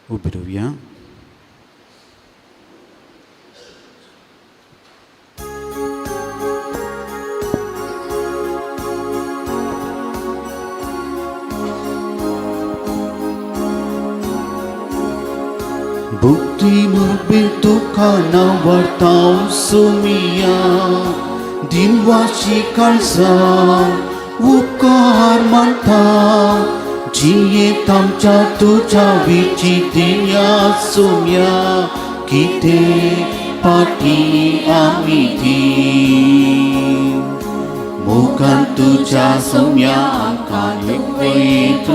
उबी रावया. भक्ती मुरबे तुका नांवाडतांव सुमिया, दिनवाशी काळजा उपकार मानता. जियेत आमच्या तुज्या विची दिया सुम्या, कितें पाटी आमी दी. मोगान तुज्या सोम्या आमकां एकवयत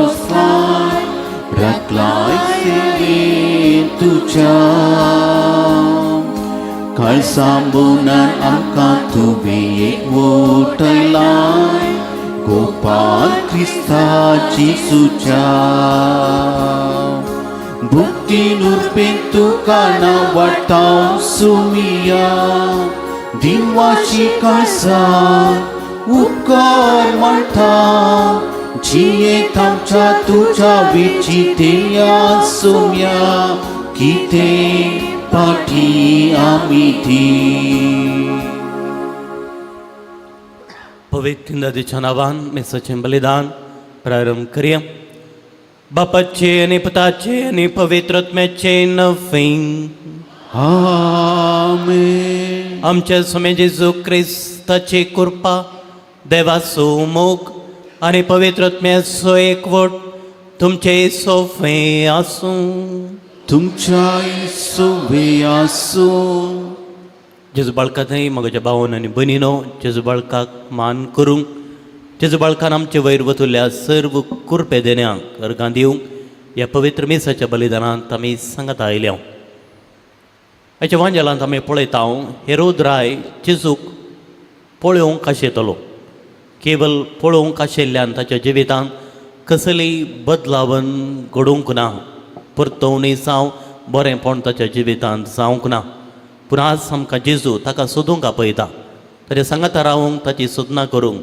राखलाय सेवेन तुज्या. काळसांबोनान आमकां तुवें एकवटयलाय गोपाल क्रिस्ता जेजूच्या. भक्तीन उर्बेन तुका नांवाडतांव सुमिया, दिनवाशी काळजा उपकार मानता. जियेत आमच्या तुज्या विची देया सोम्या, कितें पाटी आमी दी. पवित्र नदीच्या नांवान मेसाचें बलिदान प्रारंभ करया. बापाचे आनी पुताचे आनी पवित्र आत्म्याचे नफे. आमेन. आमच्या स्वामी जेजू क्रिस्ताची कृपा, देवाचो मोग आनी पवित्र आत्म्याचो एकवट तुमचे सोफे आसूं. तुमच्या सोवे आसूं. जेजू बाळका थंय म्हज्या भावन आनी भयणीनो, जेजू बाळकाक मान करूंक, जेजू बाळकान आमचे वयर वतुल्या सर्व कुरपे देण्यांक अर्गां दिवंक ह्या पवित्र मिसाच्या बलिदानांत आमी सांगात आयल्या. हाच्या वांजेलांत आमी पळयता, हेरोद राय जेजूक पळोवंक आशेतलो. केवल पळोवंक आशिल्ल्यान ताच्या जिवितांत कसलीय बदलावन घडूंक ना, परतवणी जावं बरेंपण ताच्या जिवितांत जावंक ना. पूण आज आमकां जेजू ताका सोदूंक आपयता, ताच्या सांगाता रावूंक, ताची सोदना करूंक,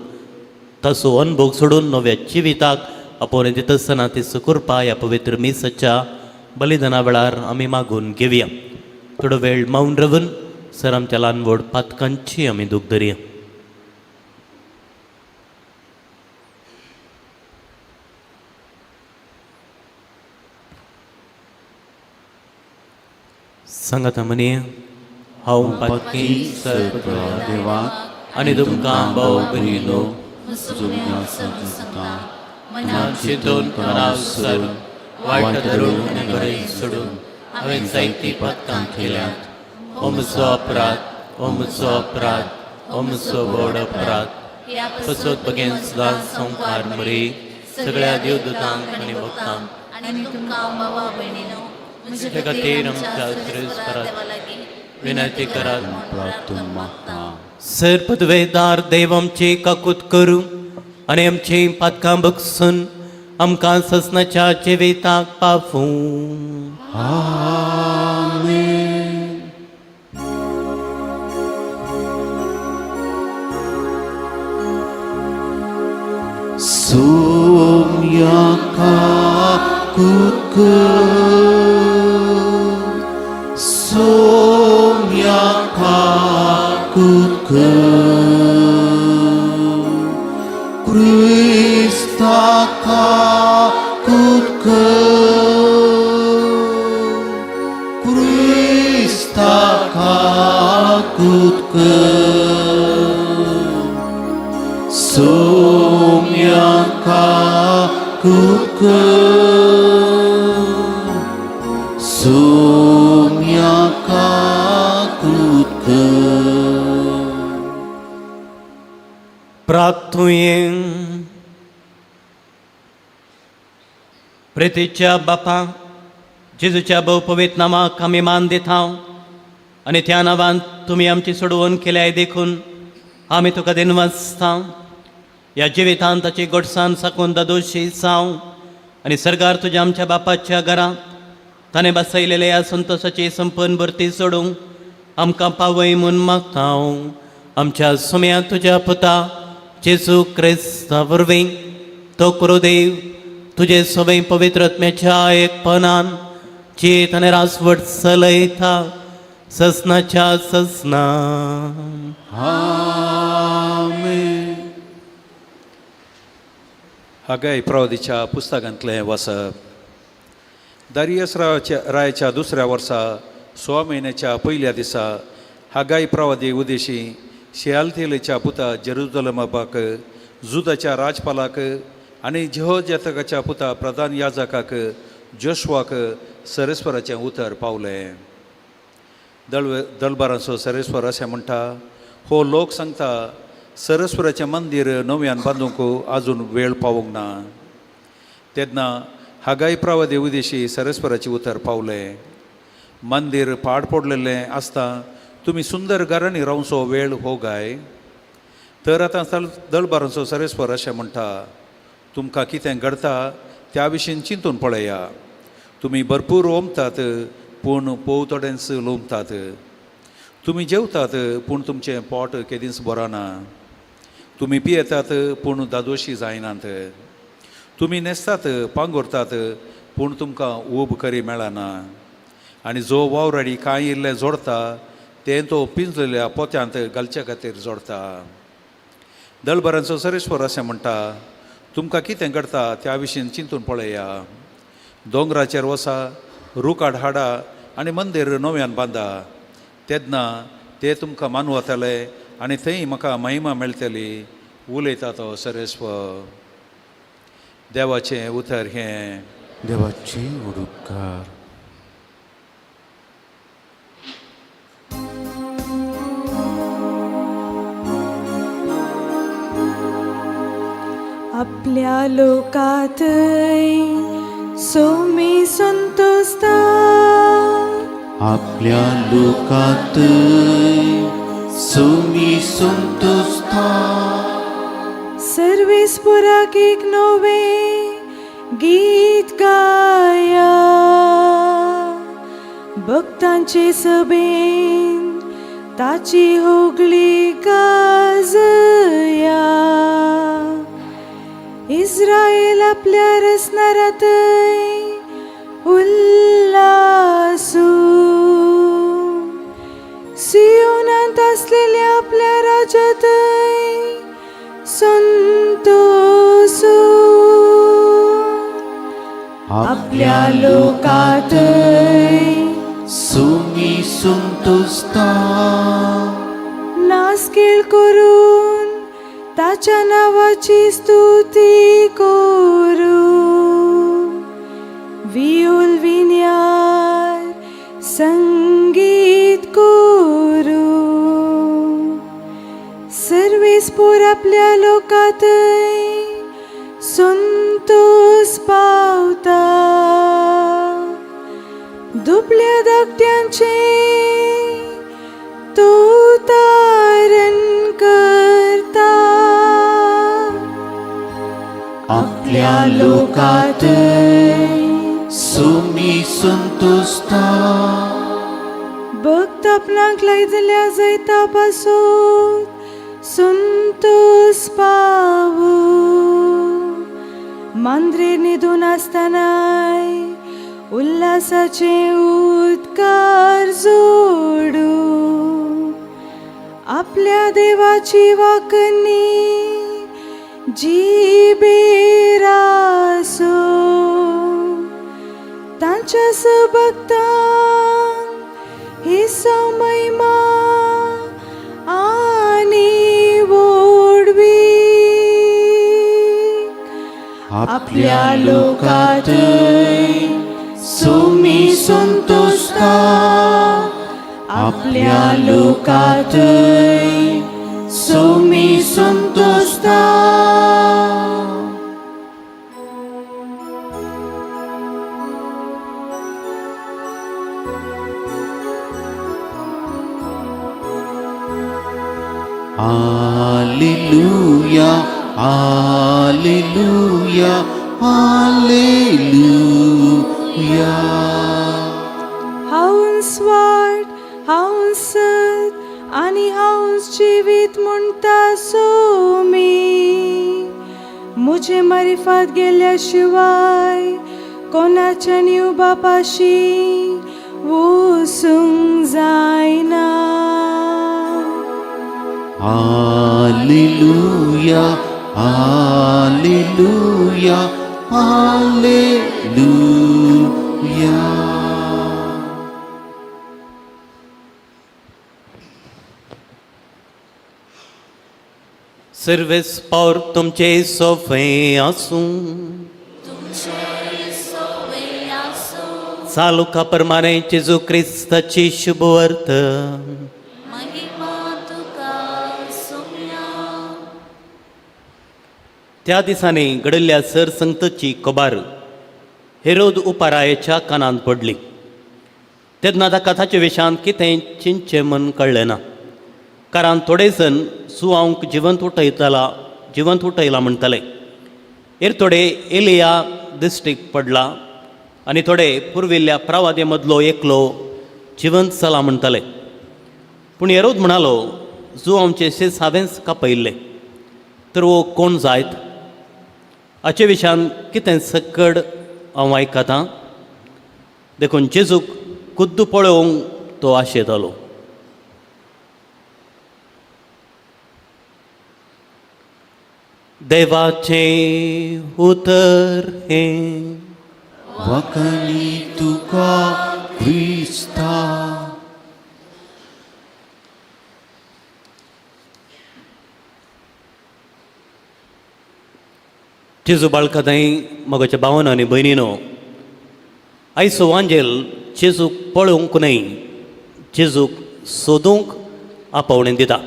ताचो अनभोग सोडून नव्या जिविताक आपोवन दिता आसतना ती सुकुरपा ह्या पवित्र मिसाच्या बलिदाना वेळार आमी मागून घेवया. थोडो वेळ मौन रावन सर आमच्या ल्हान व्हड पातकांची आमी दूख धरया. सांगाता म्हणी, हांव पातकी देवाक आनी तुमकां भाव भयणीनो, मनात चिंतून मनाक सरून, वायट धरून आनी बरें सोडून हांवें जायतीं पातकां केल्यांत. हो म्हजो अपराध, हो म्हजो अपराध, हो म्हजो व्हड अपराध. पसत बगेन सदांच संवकार मरी, सगळ्या देवदूतांक आनी भक्तांक आनी तुमकां भावा भयणीनो, म्हज्या खातीर आमच्या श्रेयस्करात विनंती करात. प्रार्थना मागता. सर पदवेदार देव आमची काकूत करूं आनी आमची पातकां बगसून आमकां ससनाच्या जिविताक पावूं. आमेन. सोम्या काकूत कर, सोम्या काकूत कर, क्रिस्ता काकूत कर, क्रिस्ता काकूत कर, सोम्या काकूत कर, सोम्या काकूत कर. प्रार्थुये. प्रेतीच्या बापा, जेजूच्या भोवपवीत नामाक आमी मान दिता आनी त्या नांवान तुमी आमची सोडवण केल्याय देखून आमी तुका दिनवासता. ह्या जिवितांत ताची गोडसान साकून दादोशी जावं आनी सरकार तुज्या आमच्या बापाच्या घरांत ताणें बसयलेल्या ह्या संतोशाची संपन्न भरती सोडूंक आमकां पावय म्हूण मागता हांव, आमच्या सुम्या तुज्या पुता जेजू क्रिस्ता वरवीं. तो कुरुदेव तुजे सवय पवित्र आत्म्याच्या एकपणान चेत आनी रासवट चलयता ससनाच्या ससना. आमेन. हागाय प्रवादीच्या पुस्तकांतलें वाचप. दारियस रायाच्या रायाच्या दुसऱ्या वर्सा 16 म्हयन्याच्या पयल्या दिसा हागाय प्रवादी उदेशी शेयालथेलेच्या पुता जेरुजलमाक जुदाच्या राजपालाक आनी जेहोजातकाच्या पुता प्रधान याजकाक जोशवाक सरेस्वराचें उतर पावलें. दळबारांचो सरेस्वर अशें म्हणटा, हो लोक सांगता सरस्वराचें मंदीर नव्यान बांदूंक आजून वेळ पावूंक ना. तेन्ना हागाय प्रवादी उदेशी सरस्वराचें उतर पावलें, मंदीर पाड पडलेलें आसता तुमी सुंदर घरांनी रावचो वेळ हो गाय. तर आतां दळबारांचो सरेस्वर अशें म्हणटा, तुमकां कितें घडता त्या विशीं चिंतून पळया. तुमी भरपूर ओंपतात पूण पोवतोडेंच लोंबतात. तुमी जेवतात पूण तुमचें पोट केदींच बरोना. तुमी पियेतात पूण दादोशी जायनात. तुमी न्हेसतात पांगुरतात पूण तुमकां ऊब करी मेळना. आनी जो वावराडी कांय इल्लें जोडता तें तो पिंजलेल्या पोत्यांत घालचे खातीर जोडता. दळबरांचो सरेश्वर अशें म्हणटा, तुमकां कितें घडता त्या विशीं चिंतून पळया. दोंगराचेर वसा, रुखाड हाडा आनी मंदीर नव्यान बांदा. तेन्ना ते तुमकां मानवतले आनी थंय म्हाका महिमा मेळटली, उलयता तो सरेस्वर. देवाचें उतर हें. देवाचे उपकार. आपल्या लोकातय सोमी संतोस्ता. आपल्या लोकात सुमी संतोस्ता. सर्वेस्पुराक एक नवे गीत गाया. भक्तांचे सभेन ताची होगळी गाजया. इस्रायल आपल्या रसनारातय उल्लासू. सियोनांत असलेल्या आपल्या राजातय संतोसू. आपल्या लोकातय सुमी संतोस्ता. नासकेळ करून ताच्या नावाची स्तुती करू. वियोल विन्यार संगीत करू. सर्वेस्पोर आपल्या लोकातय संतोस पावता. दुबल्या धाकट्यांचे तो तारण करता. आपल्या लोकातय सुमी संतोस्ता. भक्त आपणाक लायतल्या जैता पासून संतोस पावू. मांद्रे न्हिदून आसतनाय उल्हासाचे उदकार जोडू. आपल्या देवाची वाकणी जिबेर आसूं. तांच्या सबक्तांक ही महिमा आनी व्हडवीक. आपल्या लोकातय सुमी संतोस्ता. आपल्या लोकातय सुमी संतोस्ता. Alleluia, Alleluia, Alleluia. हांवच वाट, हांवच सत आनी हांवच जिवीत म्हणटा सोमी. म्हजे मारिफात गेल्या शिवाय कोणाच्यानी बापाशी वचूंक जायना. Alleluia, Alleluia, Alleluia. Service power तुमचे सोफे आसूं. तुमचे सोवे आसूं. चालुका प्रमाणे जेजू क्रिस्ताची शुभवर्त. महिमा तुका सोम्या. त्या दिसांनी घडिल्ल्या सरसंगतची कबार हेरोद उपारायच्या कानांत पडली. तेन्ना ताका ताचे विशांत कितें चिंतचें म्हण कळ्ळें ना, कारण थोडे जण सुवांक जिवंत उठयतला जिवंत उठयला म्हणटाले, हेर थोडे एलिया दिश्टीक पडला आनी थोडे पुर्विल्ल्या प्रवादे मदलो एकलो जिवंत जाला म्हणटाले. पूण हेरोद म्हणालो, जुवांचे शेस हांवेंच कापयल्लें, तर हो कोण जायत हाचे विशयान कितें सकड हांव आयकतां. देखून जेजूक खुद्द पळोवंक तो आशेतालो. देवाचें उतर हें. वखणी तुका क्रिस्ता. जेजू बाळकाताई, मगाच्या भावान आनी भयणीनो, आयचो वांजेल जेजूक पळोवंक न्हय, जेजूक सोदूंक आपोवणें दिता.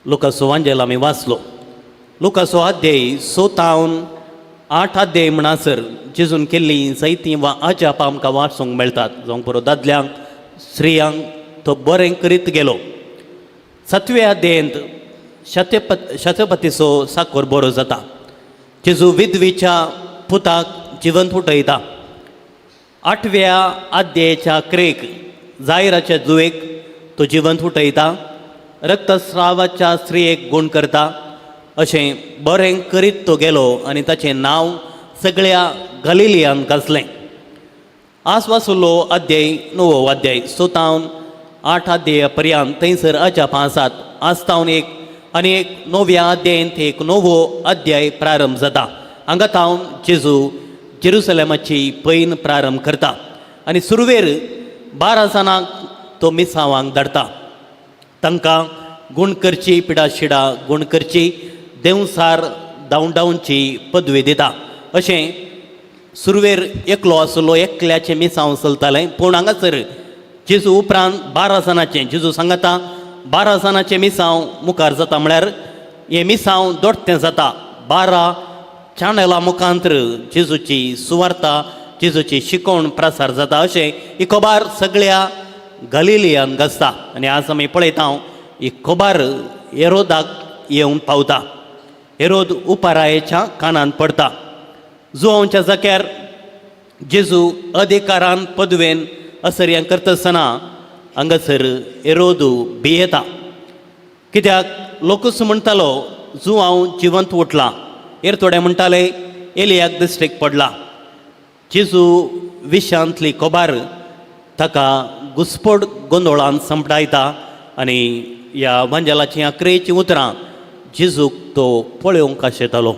लुकाचो वांजेल आमी वाचलो. लुकाचो अध्याय 6 8 अध्याय म्हणसर जेजून केल्लीं जायतीं वा अजापां आमकां वाचूंक मेळटात. जावंक पुरो दादल्यांक स्त्रियांक तो बरें करीत गेलो. 7व्या अध्यायंत शतपतीचो साकोर बरो जाता. जेजू विधवीच्या पुताक जिवंत उठयता. 8व्या अध्यायाच्या क्रेक जायराच्या जुवेक तो जिवंत उठयता. रक्तस्रावाच्या स्त्रियेक गूण करता. अशें बरें करीत तो गेलो आनी ताचें नांव सगळ्या गलिलियान गाजलें. आज वाचलो अध्याय 9वो अध्याय 6 8 अध्याया पर्यंत थंयसर अजापां आसात. आज तावन एक आनी एक 9व्या अध्यायंत एक नवो अध्याय प्रारंभ जाता. हांगा तावन जेजू जेरुसलेमाची पैन प्रारंभ करता आनी सुरवेर 12 जाणांक तो मिसावांक धाडटा. तांकां गूण करची पिडाशिडा गूण करची देंवसार धांवडावची पदवी दिता. अशें सुरवेर एकलो आसलो, एकल्याचें मिसांव चलतालें. पूण हांगासर जेजू उपरांत 12 जाणाचें जेजू सांगता 12 जाणाचें मिसांव मुखार जाता. म्हळ्यार हें मिसांव दोडतें जाता. 12 चानलां मुखांतर जेजूची सुवार्ता जेजूची शिकवण प्रसार जाता. अशें ही खबर सगळ्या गलिलियान गाजता आनी आज आमी पळयता ही खबर हेरोदाक येवन पावता. हेरोद उपारायेच्या कानांत पडटा. जुवांच्या जाग्यार जेजू अधिकारान पदवेन असर्यां करता आसतना हांगासर हेरोदू भियेता. कित्याक लोकूच म्हणटालो जुवांव जिवंत उठला, हेर थोडे म्हणटाले एलियाक दिश्टीक पडला. जेजू विशांतली खबर ताका घुस्पड गोंदोळान संपडायता आनी ह्या वांजेलाचीं आक्रेचीं उतरां जेजूक तो पळोवंक आशेतालो.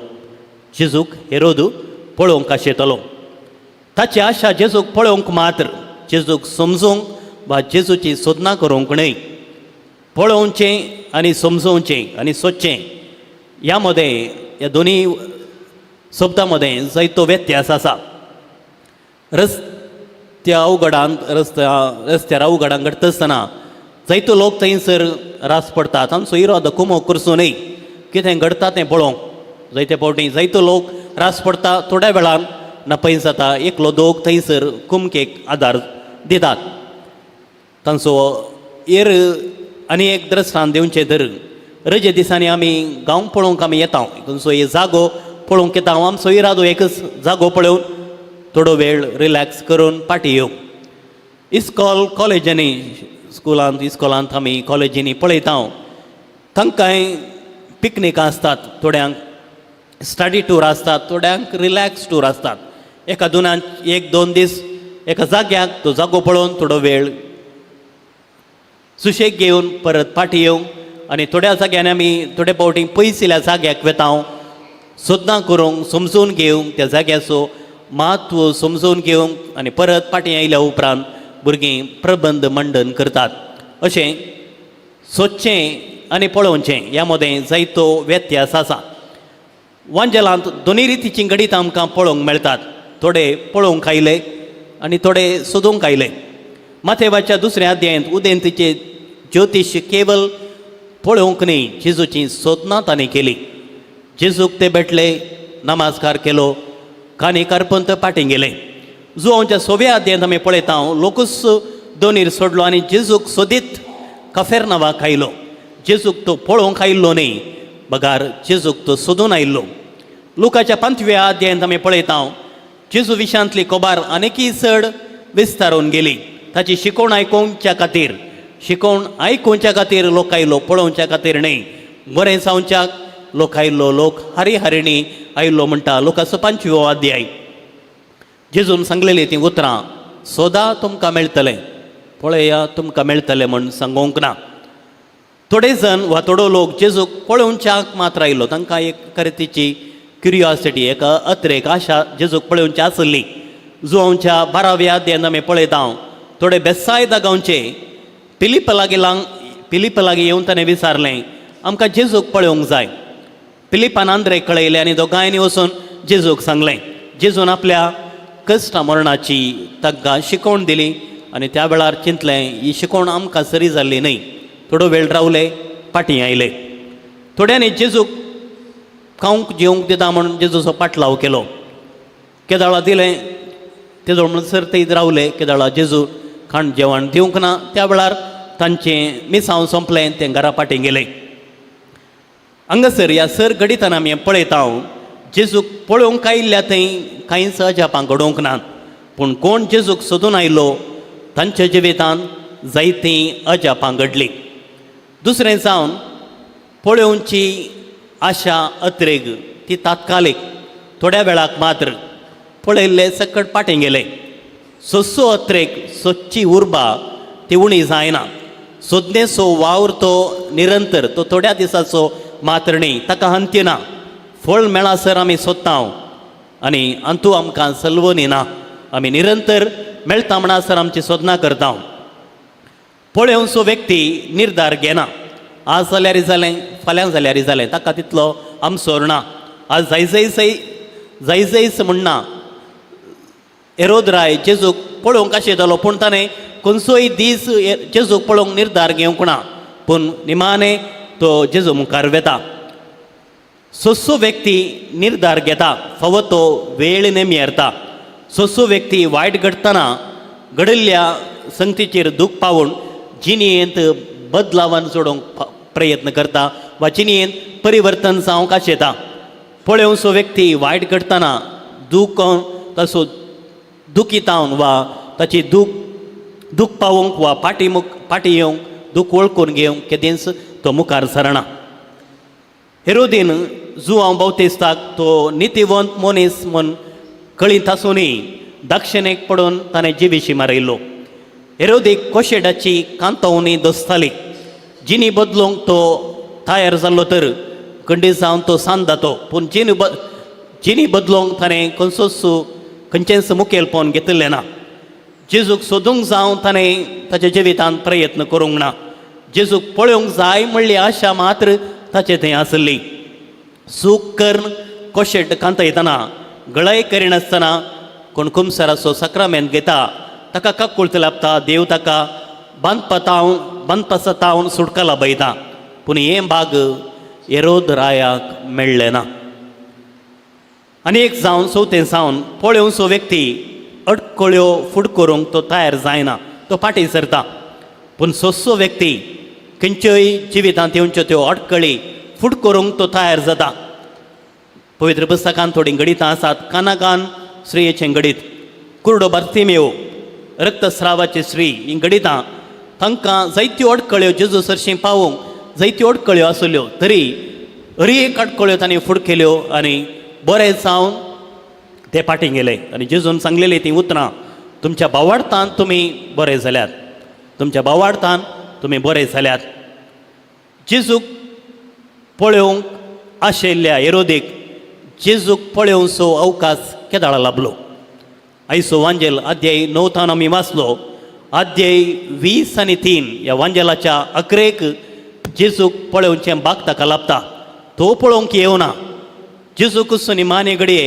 जेजूक हेरोद पळोवंक आशेतालो. ताची आशा जेजूक पळोवंक मात्र, जेजूक समजूंक वा जेजूची सोदनां करूंक न्हय. पळोवचें आनी समजोवचें आनी सोदचें ह्या मदें ह्या दोनी शब्दां मदें जायतो व्यत्यास आसा. रस्त्या अवघडांत रस्त्यार अवघडांत घडटा आसतना जायतो लोक थंयसर रास पडटात. आमचो इरादो कुमो करचो न्हय, कितें घडटा तें पळोवंक. जायते फावटी जायतो लोक रास पडटा, थोड्या वेळान नपय जाता. एकलो दोग थंयसर कुमकेक आदार दितात. तांचो हेर आनी एक दृश्टांत दिवचें तर रजे दिसांनी आमी गांव पळोवंक आमी येता, खंयचो एक जागो पळोवंक येता. आमचो इरादो एकच जागो पळोवन थोडो वेळ रिलॅक्स करून पाटी येवंक. इस्कॉल कॉलेजांनी स्कुलांत इस्कॉलांत आमी कॉलेजींनी पळयता तांकांय पिकनिकां आसतात, थोड्यांक स्टडी टूर आसतात, थोड्यांक रिलॅक्स टूर आसतात. एका दोनान एक दोन दीस एका जाग्याक तो जागो पळोवन थोडो वेळ सुशेग घेवन परत फाटीं येवंक आनी थोड्या जाग्यांनी आमी थोडे फावटी पयसिल्या जाग्याक वेता सोदनां करूंक समजून घेवंक त्या जाग्याचो म्हत्व समजून घेवंक आनी परत फाटीं आयल्या उपरांत भुरगीं प्रबंध मंडन करतात. अशें सोदचें आनी पळोवचें ह्या मदें जायतो व्यत्यास आसा. वांजेलांत दोनी रितीचीं गणितां आमकां पळोवंक मेळटात. थोडे पळोवंक आयले आनी थोडे सोदूंक आयले. माथेवाच्या दुसऱ्या अध्यायांत उदेंतीचे ज्योतिश केवल पळोवंक न्ही जेजूची सोदनां तांणी केली. जेजूक ते भेटले, नमस्कार केलो, कानी कारपंत फाटीं गेले. जुवांच्या सोव्या अध्यायांत आमी पळयता लोकूच दोनीर सोडलो आनी जेजूक सोदीत कफेरनावाक आयलो. जेजूक तो पळोवंक आयिल्लो न्ही बगार जेजूक तो सोदून आयिल्लो. लुकाच्या पांचव्या अध्यायांत आमी पळयता जेजू विशांतली कोबार आनीकय चड विस्तारून गेली. ताची शिकवण आयकुच्या खातीर, शिकवण आयकुच्या खातीर लोक आयलो, पळोवच्या खातीर न्ही. बरें जावच्याक लोक आयलो, लोक हरी हरिणी आयलो म्हणटा लोकाचो पांचव्यो अध्याय. जेजून सांगलेली तीं उतरां सोदा तुमकां मेळटलें, पळया तुमकां मेळटलें म्हूण सांगूंक ना. थोडे जण वा थोडो लोक जेजूक पळोवच्याक मात्र आयलो. तांकां एक खरें क्युरियोसिटी, एक अत्रेक आशा जेजूक पळोवची आसली. जुवांच्या बाराव्या अध्यायांत आमी पळयता थोडे बेसायदा गांवचे पिलिप लागीं लांग पिलिप लागीं येवन ताणें विचारलें आमकां जेजूक पळोवंक जाय. पिलिपान आंद्रेक कळयलें आनी दोगांयनी वचून जेजूक सांगलें. जेजून आपल्या कश्टा मरणाची तांकां शिकवण दिली आनी त्या वेळार चिंतलें ही शिकवण आमकां सरी जाल्ली न्हय. थोडो वेळ रावले, फाटीं आयले. थोड्यांनी जेजूक खावंक जेवंक दिता म्हूण जेजूचो पाटलाव केलो. केदाळा दिलें तेजो म्हणसर ते रावले. केदाळा जेजू खाण जेवण दिवंक ना त्या वेळार तांचें मिसांव सोंपलें, तें घरा फाटीं गेलें. हांगासर ह्या सर घडितान आमी पळयता जेजूक पळोवंक आयिल्ल्या थंय कांयच अजापां घडोवंक नात, पूण कोण जेजूक सोदून आयलो तांच्या जिवितांत जायतीं अजापां घडलीं. दुसरें जावन पळोवची आशा अत्रेग ती तात्कालीक थोड्या वेळाक मात्र पळयल्ले सकट फाटीं गेले. सोदचो अत्रेक, सोदची उर्बा ती उणी जायना. सोदणेचो वावर तो निरंतर, तो थोड्या दिसाचो मात्र न्ही, ताका अंत्य ना. फळ मेळासर आमी सोदता आनी अंतू आमकां सलवनी ना. आमी निरंतर मेळटा म्हणसर आमची सोदनां करता. पळोवचो व्यक्ती निर्धार घेना. आज जाल्यार जालें, फाल्यां जाल्यार जालें, ताका तितलो आमसोर ना. आज जाय जाय जाय जायच म्हणना. हेरोद राय जेजूक पळोवंक आशिल्लो पूण ताणें खंयचोय दीस जेजूक पळोवंक निर्धार घेवंक ना, पूण निमाणें तो जेजू मुखार वेता. सोसो व्यक्ती निर्धार घेता, फावो तो वेळ नेमयरता. सोसो व्यक्ती वायट घडटना घडिल्ल्या संगतीचेर दूख पावून जिणेंत बदलावान जोडूंक प्रयत्न करता वा जिणेंत परिवर्तन जावंक आशेता. पळोवचो व्यक्ती वायट घडटना दूख तसो दुखितावन वा ताची दूख दूख पावोवंक वा फाटीं फाटीं येवंक दूख वळखून घेवंक केदींच तो मुखार सरना. हेरोदीन जुवांव बावतिस्ताक तो नितीवंत मनीस म्हूण कळीत आसुनूय दक्षिणेक पडून ताणें जिविशी मारयलो. हेरोदीक कोशेडाची कांतोवणी दसताली. जिनी बदलूंक तो तयार जाल्लो तर खंडीत जावन तो सांद जातो, पूण जिनी बदलूंक ताणें खंयचोच खंयचेंच मुखेलपण घेतिल्लें ना. जेजूक सोदूंक जावं ताणें ताच्या जिवितांत प्रयत्न करूंक ना. जेजूक पळोवंक जाय म्हणली आशा मात्र ताचे थंय आसली. सूख कर्ण कोशेट कांतयतना गळय करिनासतना कोण कुमसराचो साक्रामेंत घेता ताका काकुळत लाबता. देव ताका बांदपातावन बांदपासतावन सुटका लाबयता, पूण हें भाग हेरोद रायाक मेळ्ळें ना. आनी एक जावन चवथें जावन पळोवचो व्यक्ती अडकळ्यो फुड करूंक तो तयार जायना, तो फाटीं सरता. पूण सोंसो व्यक्ती खंयच्योय जिवितांत येवच्यो त्यो अडकळी फुड करूंक तो तयार जाता. पवित्र पुस्तकांत थोडीं गणितां आसात. कानाकान स्त्रियेचें गणीत, कुरडो बार्तिमेव, रक्तस्रावाची स्त्री, हीं गणितां तांकां जायत्यो अडकळ्यो जेजू सरशीं पावोवंक जायत्यो अडकळ्यो आसल्यो तरी हर एक अडकळ्यो तांणी फुड केल्यो आनी बरें जावन ते फाटीं गेले आनी जेजून सांगलेली तीं उतरां, तुमच्या भावार्थान तुमी बरे जाल्यात, तुमच्या भावार्थान तुमी बरे जाल्यात. जेजूक पळोवंक आशिल्ल्या हेरोदेक जेजूक पळोवचो अवकाश केदाळा लाबलो. आयचो वांजेल अध्याय 9 थावन आमी वाचलो. अध्याय 20 आनी 3 ह्या वांजेलाच्या अकरेक जेजूक पळोवचें बाग ताका लाबता. तो पळोवंक येवना. जेजूक निमाणे घडये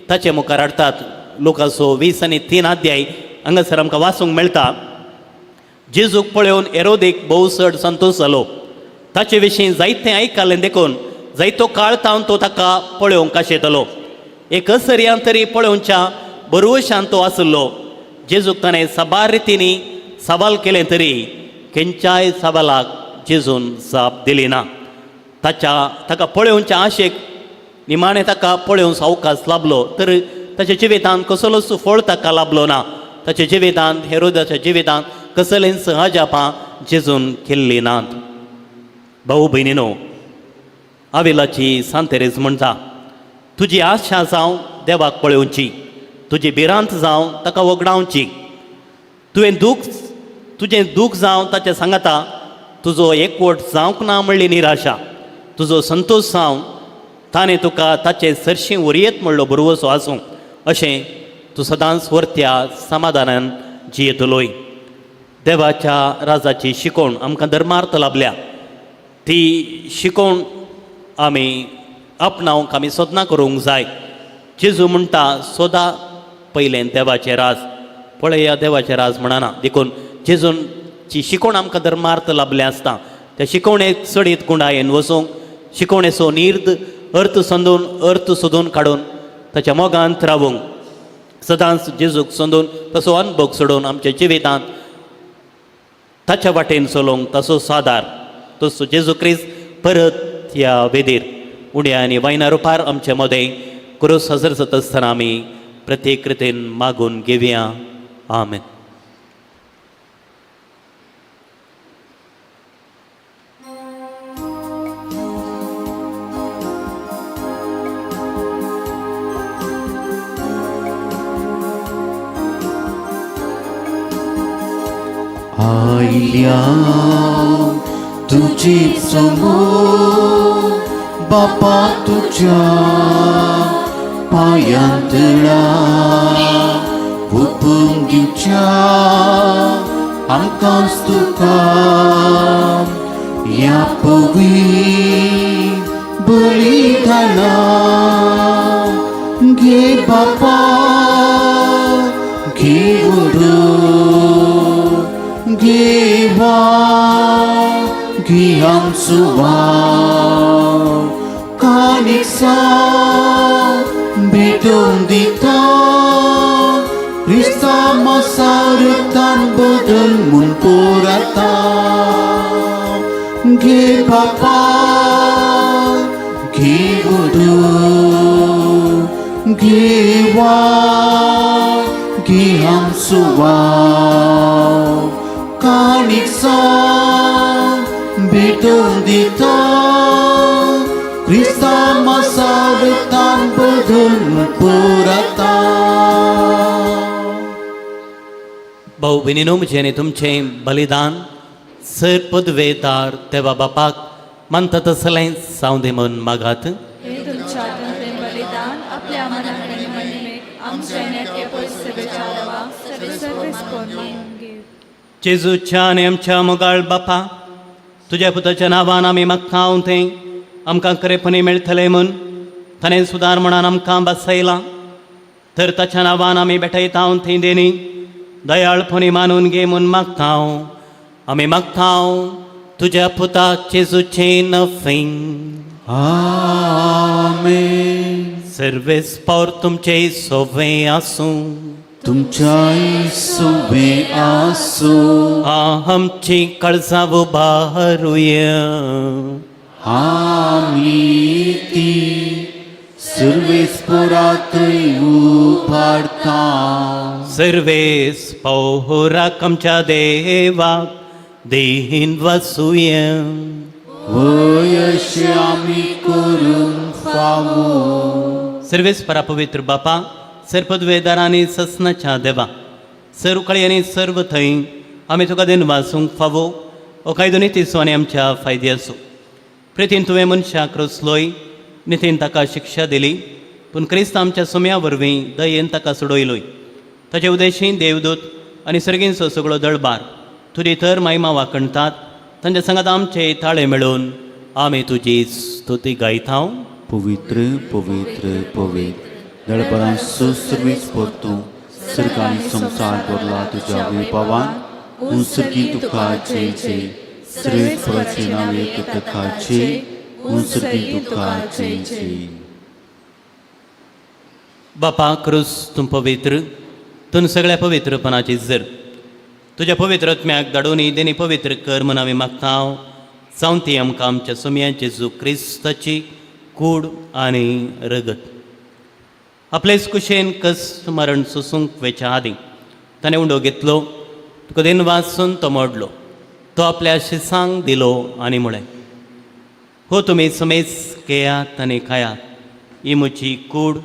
ताचे मुखार हाडटात. लोकांचो 20 आनी 3 अध्याय हांगासर आमकां वाचूंक मेळटा. जेजूक पळोवन हेरोदेक भोव चड संतोश जालो. ताचे विशीं जायतें आयकलें देखून जायतो काळ तावन तो ताका पळोवंक आशेतलो. एक असर्यान तरी पळोवच्या बरवशान तो आसलो. जेजूक ताणें साबार रितींनी सवाल केलें तरी खंयच्याय सवालाक जेजून जाप दिली ना. ताच्या ताका पळोवच्या आशेक निमाणें ताका पळोवंक अवकाश लाबलो तर ताच्या जिवितांत कसलोच फळ ताका लाबलो ना. ताच्या जिवितांत, हेरोदाच्या जिवितांत कसलेंच अजापां जेजून केल्लीं नात. भाऊ भयणीनो, आविलाची सांतेरेज म्हणटा, तुजी आशा जावं देवाक पळोवची, तुजी भिरांत जावं ताका वगडावची. तुवें दूख, तुजें दूख जावं ताचें सांगाता तुजो एकवट जावंक ना म्हणली निराशा, तुजो संतोश जावं ताणें तुका ताचे सरशीं व्हरयेत म्हणलो भरवसो आसूं, अशें तूं सदांच वरत्या समाधानान जियेतलोय. देवाच्या राजाची शिकवण आमकां धर्मार्थ लाबल्या. ती शिकवण आमी आपणावंक आमी सोदनां करूंक जाय. जेजू म्हणटा, सोदा पयलें देवाचें राज, पळया देवाचें राज म्हणना. देखून जेजूची शिकवण आमकां धर्मार्थ लाबलें आसता. त्या शिकवणेक चडीत गुंडायेन वचूंक, शिकवणेचो निर्द अर्थ संदून अर्थ सोदून काडून ताच्या मोगांत रावूंक, सदांच जेजूक सोदून तसो अनभोग सोडून आमच्या जिवितांत ताच्या वाटेन चलोवंक तसो सादार तसो जेजू क्रिस्त परत ह्या वेदीर उण्या आनी वायना रुपार आमचे मदें क्रोस हजर जाता आसतना आमी प्रत्येक रितीन मागून घेवया. आमेन. आयल्या तुजी समोर बापा, तुज्या पायांतळा ओपून दिवच्या आमकांच तुका ह्या पवी बलिदाना. घे बापा, घे उडो, घे वा, घे आमचो वाव कानिसा भेटोवन दिता. क्रिस्ता मसारुतान बदल म्हूण पोराता. घे बापा, घे उडो, घे वा, घे आमचो वाव कानिसा भेटोवन दिता. क्रिस्ता मसारुतान बदल म्हूण पोराता. भाऊ भयणीनो, म्हजें आनी तुमचें बलिदान सर पदवेदार देवा बापाक मानता तसलें जावं दी म्हूण मागात. हे तुमच्या हातांतलें बलिदान आपल्या मनाक आनी महिमेक आमच्या नेत्या पयस देवा सर्वेस मानून घे. जेजूच्या आनी आमच्या मोगाळ बापा, तुज्या पुताच्या नांवान आमी मागता हांव तें आमकां खरेपणी मेळटलें म्हूण. ताणें सुदार म्हणान आमकां बसयलां तर ताच्या नांवान आमी भेटयता हांव थंय देणी दयाळपणी मानून घे म्हूण मागता हांव. आमी मागता हांव तुज्या पुता जेजूचें नफींग. आमेन. सर्वेस पावर तुमचे सोवे आसूं. तुमच्याय सुवे आसूं. आमची काळजां उबारुया. आमी ती सर्वेस्पोरातय उबारता. सर्वेस पौराक आमच्या देवाक देहीन वसुया. वय अशें आमी करूंक फावो. सर्वेस परा पवित्र बापा, सर्पद्वेदार आनी ससनाच्या देवा, सर्व आनी सर्व थंय आमी तुका देन वासूंक फावो हो कायदो नितीचो आनी आमच्या फायदे आसो. प्रितीन तुवें मनशाक रचलोय, नितीन ताका शिक्षा दिली, पूण क्रिस्त आमच्या सुम्या वरवीं दयेन ताका सोडयलोय. ताचे उदेशी देवदूत आनी सर्गींचो सगळो दळबार तुजी तर महिमा वाखणतात. तांच्या सांगात आमचे ताळे मेळून आमी तुजी स्तुती गायता. पवित्र पवित्र पवित्र दळबरां सुसर्वीस परतूं सर्ग आनी संवसार भरला तुज्या विभावान. उंसर्गी तुका जय जय. सर्वेस्पराचे नावे तुका जय. उंसर्गी तुका जय जय. बापा क्रूस तूं पवित्र, तूं सगळ्या पवित्रपणाची जर तुज्या पवित्र आत्म्याक धाडून देणी पवित्र कर म्हूण आमी मागता. जावन ती आमकां आमच्या सोमया जेजू क्रिस्ताची कूड आनी रगत. आपलेच कुशेन कश्ट मरण सोसूंक वेच्या आदीं ताणें उंडो घेतलो, तुका देन वाचून तो मोडलो, तो आपल्या शिसांक दिलो आनी म्हळें, हो तुमी समेज घेयात आनी खायात, ही म्हजी कूड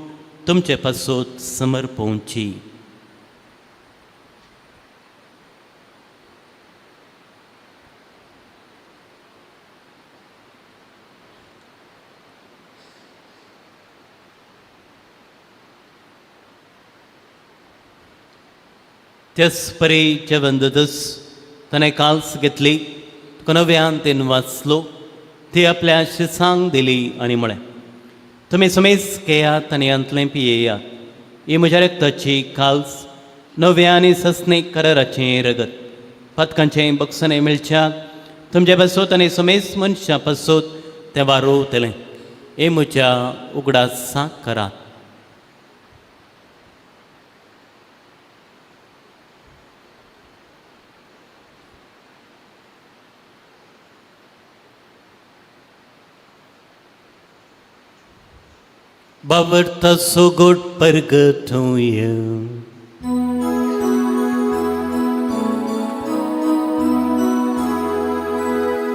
तुमचे पासून समर्पोवची. त्याच परी जेवण जातच ताणें काल्स घेतली, तुका नव्यान तेन वाचलो, ती आपल्या शिसांक दिली आनी म्हळें, तुमी समेज घेयात आनी हांतलें पियेयात, ही म्हज्या रक्ताची काल्स, नव्या आनी ससनीक कराराचें रगत, पातकांचें बक्षणें मेळच्याक तुमचे पासत आनी समेज मनशां पासत तें वारोवतलें. हे म्हज्या उगडासाक करात. बाबर्ता सोगोट परगतूय.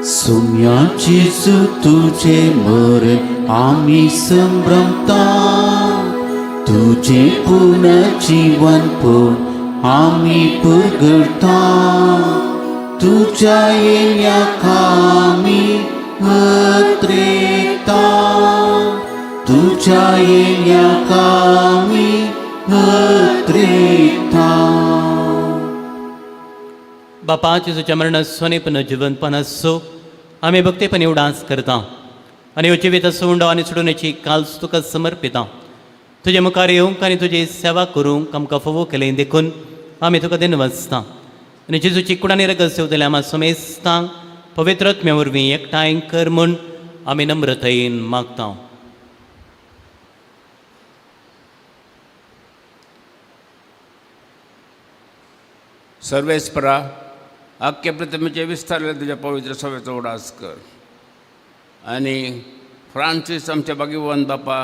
सुम्या जेजू तुझे मरण आमी संभ्रमता, तुझे पुनर्जीवन पूर्ण आमी पुरगता. तुझ्या येण्याक आमी अत्रेता, तुझ्या येण्याक आमी अत्रेता. बापा जेजूच्या मरणाचो आनी पुनर्जिवनपणाचो आमी भक्तीपणी उडास करता आनी ह्यो जिवीत उंडो आनी सोडून काल्स तुका समर्पिता. तुजे मुखार येवंक आनी तुजी सेवा करूंक आमकां फावो केलें देखून आमी तुका दिनवासता आनी जेजूची कुडानी रगत सेवतल्या आमा समेस्तांक पवित्र आत्म्या वरवीं एकठांय कर म्हूण आमी नम्रतायेन मागता. सर्वेस्परा, आख्खे प्रतिमेचे विस्तारले तुज्या पवित्र सभेचो उडास कर आनी फ्रांसीस आमच्या बागीवन बापा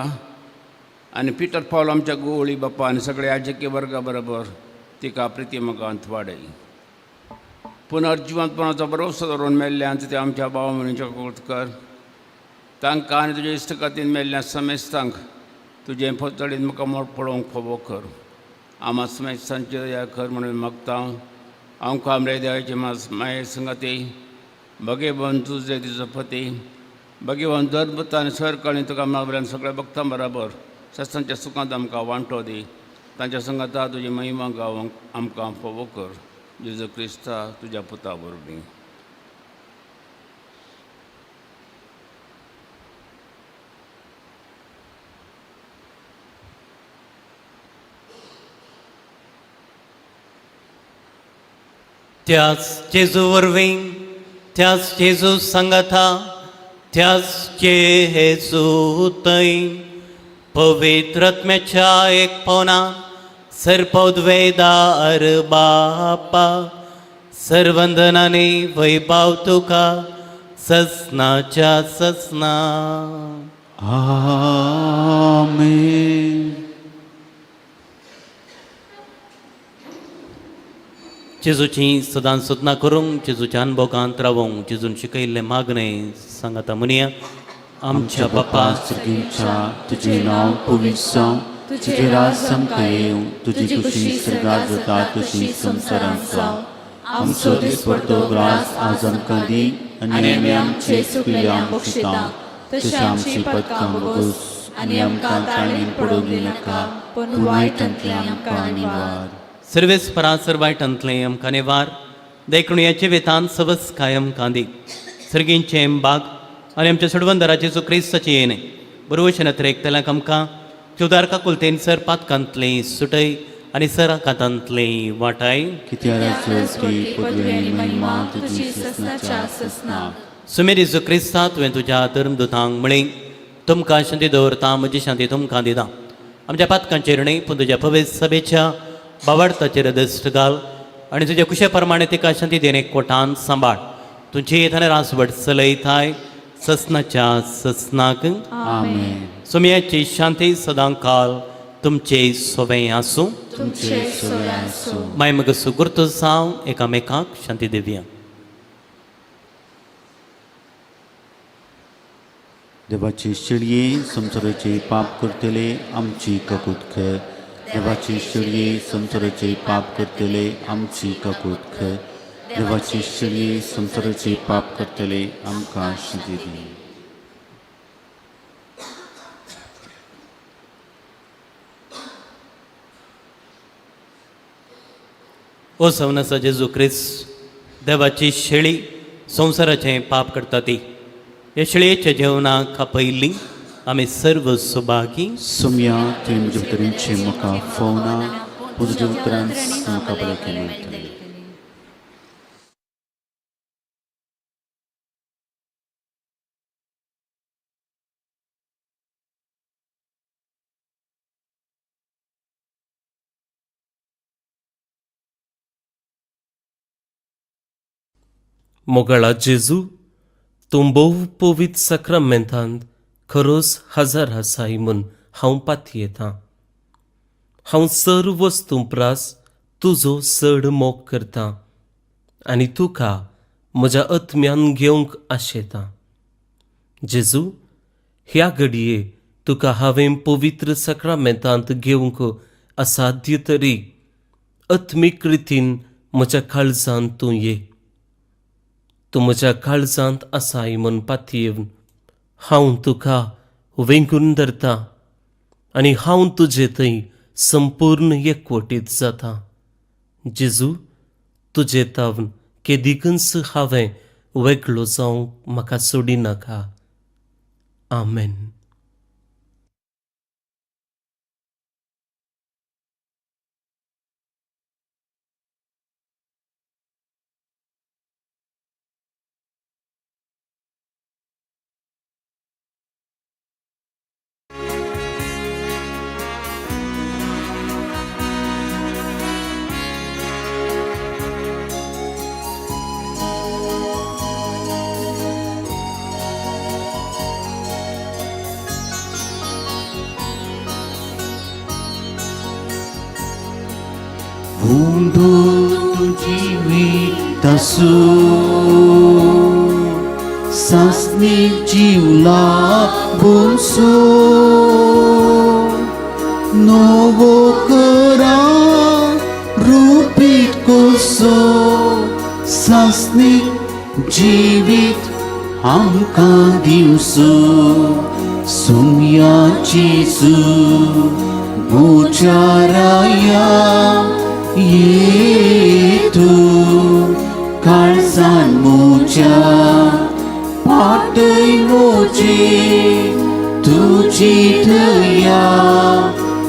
आनी पिटर पावल आमच्या गोवळी बापा आनी सगळे राजकीय वर्गा बरोबर तिका प्रिती मगांत वाडय. पुनर्जिवंतपणाचो भरोसो धरून मेल्ल्यान ते आमच्या भाव भयणींच्या कृत कर. तांकां आनी तुज्या इश्टकातीन मेल्ल्या समेस्तांक तुजें पचडीन मुखामळ पळोवंक फावो कर. आमा समेस्तांची दया कर म्हणून मागता. आमकां आमरे देवाचे माये संगाती भगेवन तुजे तुजो पती भगेवन दरबत आनी सरकाळी तुका मागल्यान सगळ्या भक्तां बराबर सस्तांच्या सुखांत आमकां वांटो दी. तांच्या संगाता तुजी महिमा गावंक आमकां फावो कर, जेजू क्रिस्ता तुज्या पुता वरवीं. त्याच जेजू वरवीं, त्याच जेजू सांगाता, त्याच जेजू थंय पवित्र आत्म्याच्या एक पवना सर्पद्वेदार बापा, सर्वंदनाने वैभाव तुका ससनाच्या ससना. आमेन. जेजूची सदां सोदना करूंक, जेजूच्या अनभोगांत रावोंक जेजून शिकयल्लें मागणें सांगाता म्हणया. आमच्या बापा बापा सर्गीच्या, तुजें नांव पवित्र जावं, तुजें राज आमकां येवं, तुजी खुशी सर्गात जाता तशी संवसारांत जावं. आमचो दिसपडतो ग्रास आज आमकां दी आनी आमी आमचे चुकलेल्या बक्षिता तशें आमची पदकां बगोस आनी आमकां ताणें पडोवंक दिनाका, पूण वायटांतलें आमकां निवार. सर्वेस्परा सर वायटांतलें आमकां निवार, देखून ह्या जिवितांत सवस आमकां दी. सर्गींचें बाग आनी आमच्या सोडवंदराचे जेजू क्रिस्ताचें येणें बरोवशें नत्रेक आमकां चवदार काकुलतेन सर पातकांतलें सुटय आनी सर आकांतांतलें वाटाय. कित्याक पदवी आनी महिमा तुजी ससनाच्या ससना. सुमेर जेजू क्रिस्ता, तुवें तुज्या धर्मदुतांक म्हळें, तुमकां शांती दवरता, म्हजी शांती तुमकां दिता. आमच्या पातकांचेर न्हय पूण तुज्या पवित्र सभेच्या बावार्थाचेर दश्ट घाल आनी तुज्या कुशे प्रमाणे तिका शांती देणे कोटान सांबाळ. तुमची येताना रासवट चलयताय ससनाच्या ससनाक. आमेन. सुमयाची शांती सदां काल तुमचे सोबें आसूं. तुमचे सोबें आसूं. माय मग सुगुर्त जावं एकामेकाक शांती दिवया. देवाची शिळये संवसाराचे पाप करतले आमची काकूत कर. देवाची शिळये संवसाराचे पाप करतले आमची काकूत कर. देवाची शिळये संवसाराचे पाप करतले आमकां शांती दी. ओ सवनासा जेजू क्रिस्त, देवाची शेळी संवसाराचें पाप करता ती ह्या शेळयेच्या जेवणाक खापयल्ली आमी सर्व सुभागी. सुमया, तुवें म्हज्या भितरींचे म्हाका फोवना, पूण तुज्या उतरान म्हाका भलायकी मेळटली. मोगाळा जेजू, तूं भोव पवित्र साक्रामेंतांत खरोच हजार आसाय म्हूण हांव पातयेतां. हांव सर्व वस्तूं प्रास तुजो चड मोग करतां आनी तुका म्हज्या आत्म्यान घेवंक आशेतां. जेजू, ह्या घडये तुका हांवें पवित्र साक्रामेंतांत घेवंक असाध्य तरी आत्मीक रितीन म्हज्या काळजांत तूं ये. तूं म्हज्या काळजांत आसाय म्हूण पातयेवन हांव तुका वेंगून धरता आनी हांव तुजे थंय संपूर्ण एकवटीत जाता. जेजू, तुजे तावन केदिकूच हांवें वेगळो जावंक म्हाका सोडिनाका. आमेन. जिवीत सासनी जीव लाभूसो, नवो करा रुपीत कसो, सासनी जिवीत आमकां दिवसो. सुमया जेजू बोचाराया ये तूं काळजान म्हज्या पाटय म्हजे तुजी दया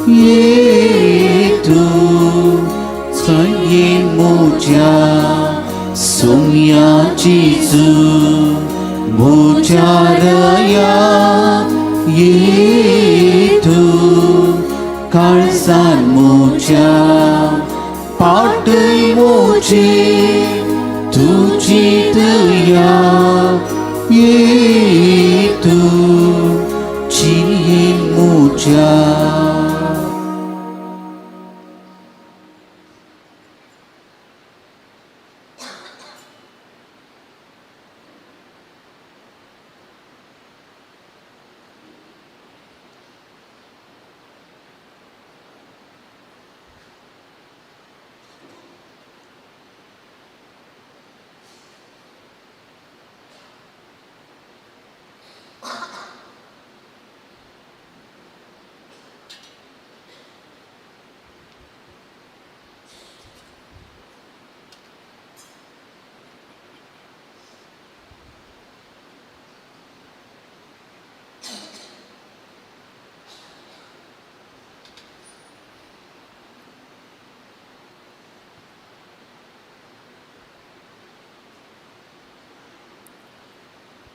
ये तूं चलयेन म्हज्या सुमया जेजू म्हज्या रया ये तूं काळजान म्हज्या पाटय म्हजे तुजी दया ये तूं जियेन म्हज्या.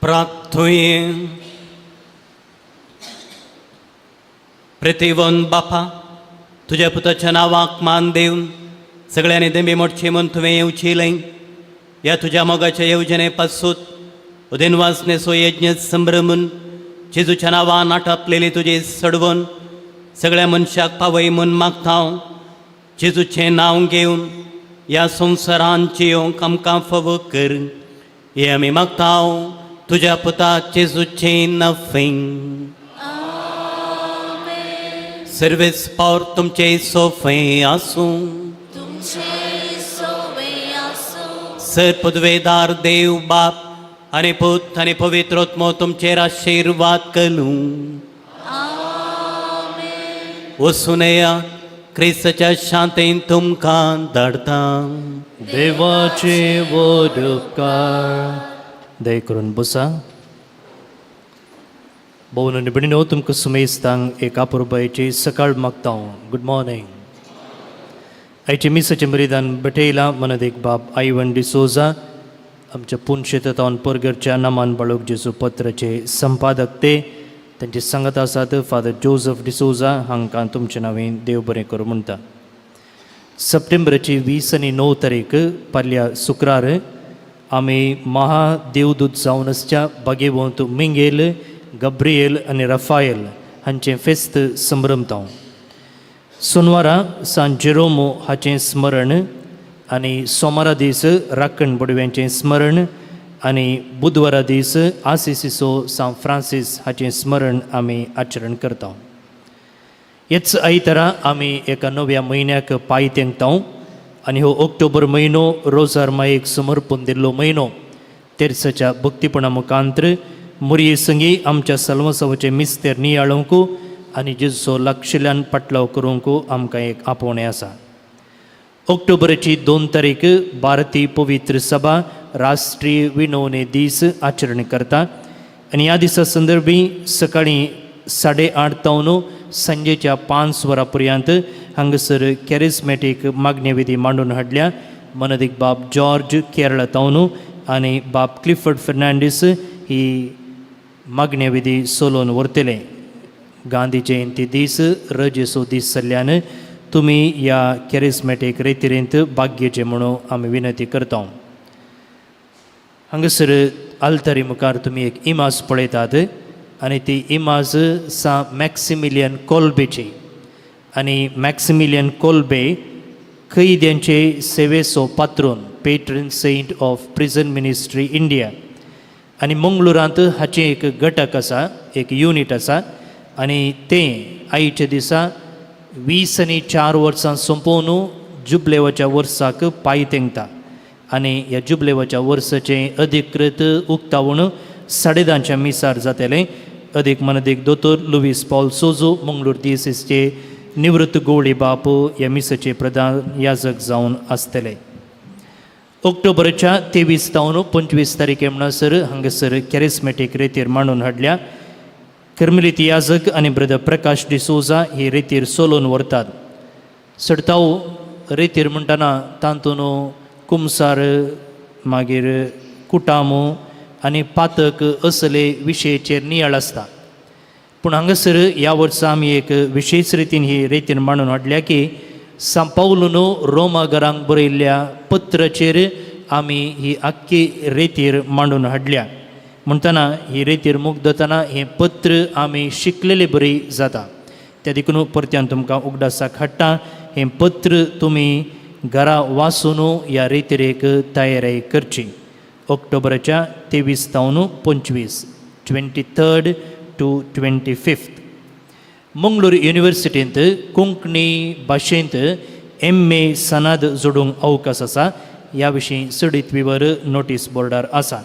प्रार्थुये. प्रतिवन बापा, तुज्या पुताच्या नांवाक मान दिवन सगळ्यांनी देंबी मोडची म्हूण तुवें येवचिलें. ह्या तुज्या मोगाच्या येवजणे पासून उदेनवासनेचो यज्ञ संभ्रमून जेजूच्या नांवान आटापलेली तुजी सडवून सगळ्या मनशाक पावय म्हूण मागता हांव. जेजूचें नांव घेवन ह्या संवसारान जियोंक आमकां फावो कर, हें आमी मागता तुज्या पुता जेजूचें नफें. आमेन. सर्वेस पावर तुमचे सोफे आसूं. तुमचे सोवे आसूं. सर पदवेदार देव बाप आनी पूत आनी पवित्र आत्मो तुमचेर आशिर्वाद करूं. आमेन. वचून येया, क्रिस्ताच्या शांतेन तुमकां धाडटा. देवाचे व्हड उपकार. दया करून बसा. भोवन आनी भयणीनो, तुमकां सुमेस्तांक एक अपुरबायेची सकाळ मागता हांव. Good morning. आयचे मिसाचें बलिदान भेटयलां मनदेक बाब आयवन डिसोजा, आमच्या पुनशेतावन परगरच्या नामान बाळूक जेजू पत्राचे संपादक. ते तांचे सांगत आसात फादर जोजफ डिसोजा. हांकां तुमचे नांवें देव बरें करूं म्हणटा. सप्टेंबराची 29 तारीख पाल्या शुक्रार आमी महादेवदूत जावन आसच्या भागेवंत मिंगेल, गब्रियल आनी रफायल हांचें फेस्त संभ्रमता. सोनवारा सान जेरोमो हाचें स्मरण आनी सोमारा दीस राखण बडव्यांचें स्मरण आनी बुधवारा दीस आसिसीचो सान फ्रांसीस हाचें स्मरण आमी आचरण करता. हेच आयतारा आमी एका नव्या म्हयन्याक पांय तेंकता आनी हो ऑक्टोबर म्हयनो रोजार मायेक समर्पण दिल्लो म्हयनो. तेर्साच्या भक्तीपणा मुखांत्र मुरये संगी आमच्या सलवसावाचें मिस्तेर नियाळूंक आनी जेजूचो लागशिल्ल्यान पाटलाव करूंक आमकां एक आपोवणें आसा. ऑक्टोबराची 2 तारीख भारतीय पवित्र सभा राष्ट्रीय विनवणी दीस आचरण करता आनी ह्या दिसा संदर्भी सकाळीं 8:30 तावन सांजेच्या 5 वरां पर्यंत हांगासर कॅरिस्मॅटीक मागण्या विधी मांडून हाडल्या. मनदीक बाब जॉर्ज केरळा तावन आनी बाब क्लिफर्ड फेर्नांडीस ही मागण्या विधी सोलोवन व्हरतले. गांधी जयंती दीस रजेचो दीस जाल्ल्यान तुमी ह्या कॅरिस्मॅटीक रेतिरेंत भाग घेवचें म्हणून आमी विनंती करता. हांगासर आल्तारी मुखार तुमी एक इमाज पळयतात आनी ती इमाज सा मॅक्सिमिलियन कोल्बेची आनी मॅक्सिमिलियन कोल्बे कैद्यांचे सेवेचो पात्रोन, patron saint of prison ministry India. आनी मंगळुरांत हाचें एक घटक आसा, एक युनीट आसा आनी तें आयच्या दिसा 24 वर्सां सोंपोवन जुबलेवाच्या वर्साक पांय तेंकता आनी ह्या जुबलेवाच्या वर्साचें अधिकृत उक्तावण 10:30च्या मिसार जातलें. अदीक मनदीक दोतोर लुवीस पॉल सोजो, मंगळूर दियसीसचे निवृत्त गोवळी बाप, ह्या मिसाचे प्रधान याजक जावन आसतले. ऑक्टोबराच्या 23 तावन 25 तारखे म्हणसर हांगासर कॅरिस्मॅटीक रेतीर मांडून हाडल्या. कर्मलीत याजक आनी ब्रदर प्रकाश डिसोजा ही रेतीर सोलोवन व्हरतात. सडताव रेतीर म्हणटना तातूंत कुमसार, मागीर कुटामो आनी पातक असले विशयचेर नियाळ आसता. पूण हांगासर ह्या वर्सा आमी एक विशेश रितीन ही रेतीन मांडून हाडल्या की सांव पावलून रोमागरांक बरयल्ल्या पत्राचेर आमी ही आख्खी रेतीर मांडून हाडल्या. म्हणटना ही रेतीर मुग्दतना हें पत्र आमी शिकलेले बरी जाता. त्या देखून परत्यान तुमकां उगडासाक हाडटा, हें पत्र तुमी घरा वाचून ह्या रेतिरेक तयारी करची. ऑक्टोबराच्या 23 तावन 25, 23rd to 25. Mangalore युनिवर्सिटींत कोंकणी भाशेंत एम ए सनद जोडूंक अवकाश आसा. ह्या विशीं चडीत विवर नोटीस बोर्डार आसा.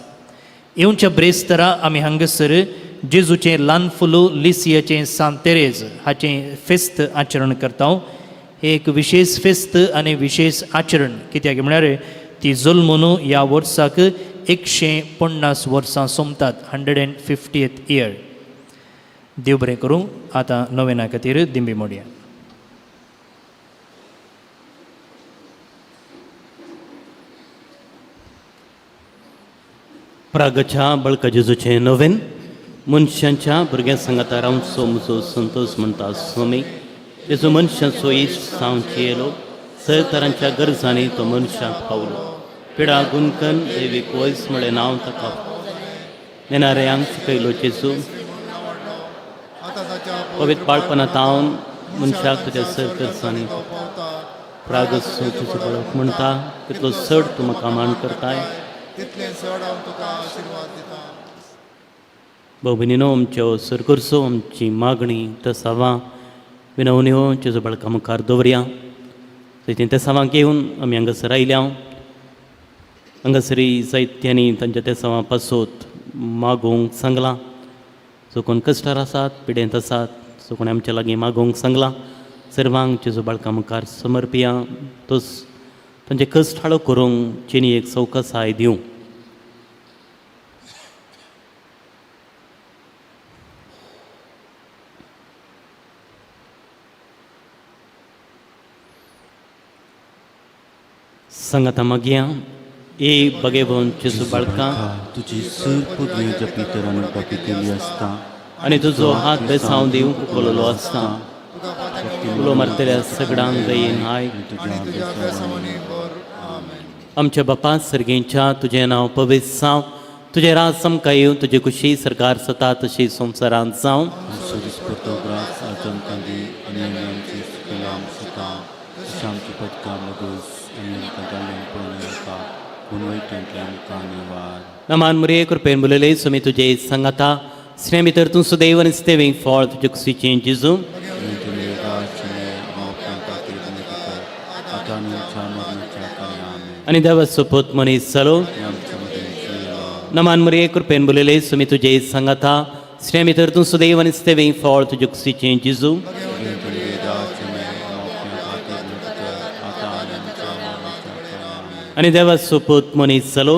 येवच्या ब्रेस्तारा आमी हांगासर जेजूचें ल्हान फुलू लिसियाचें सांत तेरेज हाचें फेस्त आचरण करता. हें एक विशेश फेस्त आनी विशेश आचरण कित्याक म्हळ्यार ती जल्मून ह्या वर्साक 150 वर्सां सोंपतात, 150th year. देव बरें करूं. आतां नोवेना खातीर दिंबी मोडया. प्रागच्या बळका जेजूचें नवेन मनशांच्या भुरग्यां सांगाता रावचो म्हजो संतोश म्हणटा स्वामी. जेजू मनशांचो इश्ट जावंक येयलो, सर तरांच्या गरजांनी तो मनशाक पावलो. पिडा गुंकन देवीक वयस म्हळें नांव ताका नेणाऱ्यांक शिकयलो जेजू. पवित्र बाळपणा तावन मनशाक तुज्या सर गरजांनी प्रागसो तुजो बळक म्हणटा, तितलो चड तूं म्हाका मान करताय. तितलें चड हांव तुका आशिर्वाद दितां. भाव भयणीनो, आमच्यो सरकरचो आमची मागणी तसावां विनवण्यो जेजू बाळका मुखार दवरया. थंय तेसावां घेवन आमी हांगासर आयल्या. हांगासरी जायत्यांनी तांच्या तेसावां पासत मागूंक सांगलां. जो कोण कश्टार आसात, पिडेंत आसात, जो कोण आमच्या लागीं मागूंक सांगलां, सर्वांक जेजू बाळका मुखार समर्पिया. तोच तांचे कश्ट हाळो करूंक चेनी एक सवकसाय दिवं. सांगाता मागया ए बगेवन जेजू बाळका, तुजी सर पदवी जपी तर केली आसता आनी तुजो हात बेसांव दिवंक उखललो आसता. उलो मारतल्या सगळ्यांक दयेन आयक. तुज्या बेसांवांनी भर. आमेन. आमच्या बापा सर्गेंच्या, तुजें नांव पवित्र जावं, तुजें राज आमकां येवं, तुजे कुशी सरकार सता तशी संवसारांत जावं. आमचो दिसपट्टो ग्रास आज आमकां दी आनी आमी आमची चुकल्यां आमकां तशें आमची पदकां मगूस आनी आमकां जाल्ल्यान पळोवं नाका, पूण वयट्यांतल्या आमकां निवार. नमान मुरये, कृपेन बोलयले, स्वामी तुजे सांगाता, स्ने भितर तूं सुदैव आनी स्तेवींक फळ तुजे कुशीचें जेजू. आतां आनी आमच्या मरणाच्या काळार. आमेन. आनी देवाचो पूत मनीस जालो. आनी आमच्या मदें जियेलो. नमान मुरये, कृपेन बोलयले, स्वामी तुजे सांगाता, स्ने भितर तूं सुदैव आनी स्तेवींक फळ तुजे कुशीचें जेजू. आनी देवाचो पूत मनीस जालो.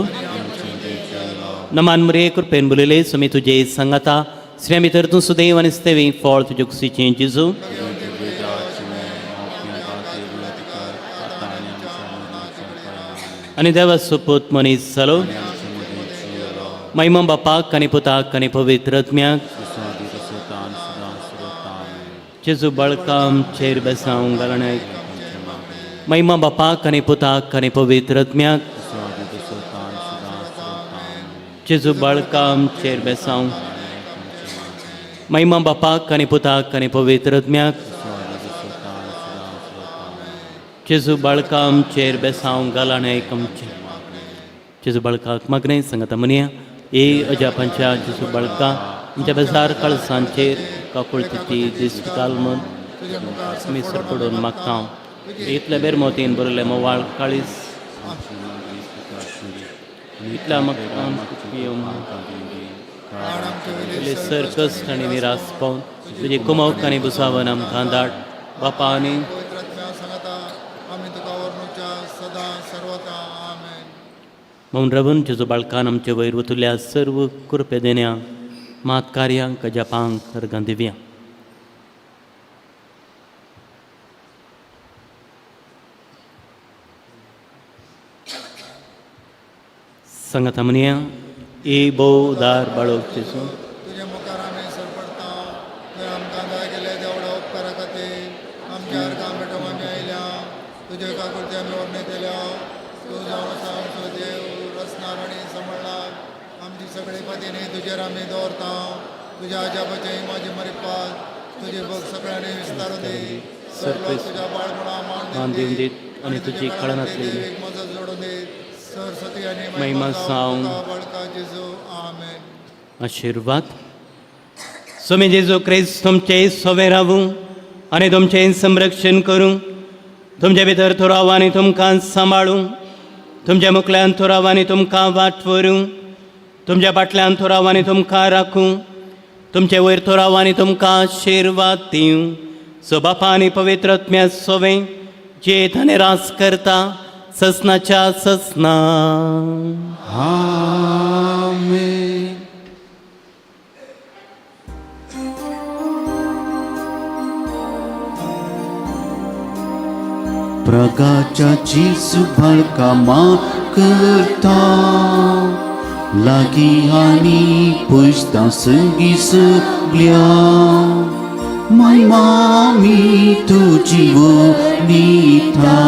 नमान मुरये, कृपेन बोलयले, स्वामी तुजे सांगाता, स्ने भितर तूं सुदैव आनी स्तेवींक फळ तुजे कुशीचें जेजू. आनी देवाचो पूत मनीस जालो. महिमा बापाक आनी पुताक आनी पवित्र आत्म्याक. जेजू बाळका आमचेर बेसांव घालण्याक. महिमा बापाक आनी पुताक आनी पवित्र आत्म्याक. जेजू बाळका आमचेर बेसांव. महिमा बापाक आनी पुताक आनी पवित्र आत्म्याक. जेजू बाळका आमचेर बेसांव घालण्याक आमचेर. जेजू बाळकाक मागणें सांगता म्हणया. ए अजापांच्या जेजू बाळका, आमच्या बेजार कळसांचेर काकुळतीची दिश्ट घाल म्हूण आमी सरपडून मागता. इतल्या बेरमोतीन बरयलें मोवाळ काळीस इतल्या म्हाका तुजे सर कश्ट आनी निरास पावन तुजे कुमोक आनी बुसावन आमकां धाड बापा आनी पवित्र आत्म्या सांगाता आमी तुका वर्णुच्या सदां सर्वता. आमेन. म्हूण रवून जेजू बाळकान आमचे वयर वतुल्या सर्व कृपे देण्या मात कार्यांक अजापांक अर्गां दिवया. सांगाता म्हणया. ए भोव उदार बाळोक जेजू, तुज्या मुखार आमी सरपडटा. तुवें आमकां जाय केले देवडा उपकारा खातीर आमच्या अर्गां भेटोवंक आमी आयल्या. तुजे काकुळती आमी वर्णयतल्या. तूं जावन आसा आमचो देव, रचणार आनी सांबाळणार. आमची सगळी पतीनी तुजेर आमी दवरता. तुज्या अजापाचे माझी मरिपात तुजी भोग सगळ्यांनी विस्तारून दी. सर लोक तुज्या बाळपणा मान दिवन दीत आनी तुजी कळनासली देवीक मजत जोडून दी. सरस्वती आनी महिमा जावं. तुका बाळका जेजू. आमेन. आशिर्वाद. स्वामी जेजू क्रिस्त तुमचे सोवे रावूं आनी तुमचें संरक्षण करूं. तुमचे भितर थोराव आनी तुमकां सांबाळूं. तुमच्या मुखल्यान थोराव आनी तुमकां वाट व्हरूं. तुमच्या फाटल्यान थोराव आनी तुमकां राखूं. तुमचे वयर थोराव आनी तुमकां आशिर्वाद दिवं. सो बापा आनी पवित्र आत्म्या सोवे जे आनी रास करता ससनाच्या ससना. आमेन. प्रगाच्या जेजू बाळका मागता. लागीं आनी पुजता संगी सगल्या माय मामी तुजी वनिता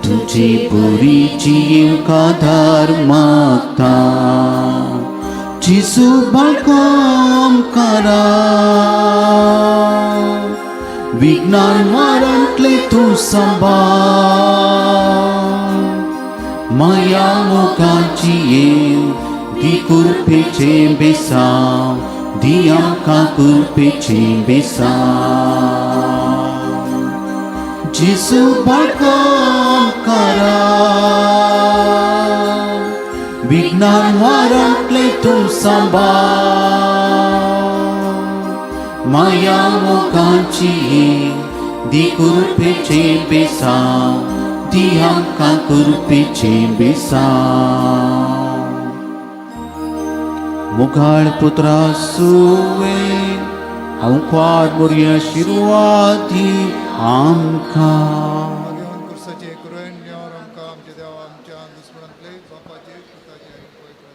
तुजी बरी जीव आधार मागता जेजू बाळकाम करा विज्ञान मारांतले तूं सांबाळ माया मोगाची येव दी कुरपेचें बेसांव दी आमकां कुरपेचें बेसांव जेजू बाळकाम करा विज्ञान वारांतले तूं सांबाळ माया मोगाची दी कुरपेचें बेसांव दी आमकां कुरपेचें बेसांव मुखाळ पुत्रा सुवे हांव क्वाद मोरया शिरवाती आमकां घेवन कुर्साचे कुरैन नेवर आमकां आमच्या देवा आमच्या दुस्मणांतले बापाचे पुताचे आनी पवित्र.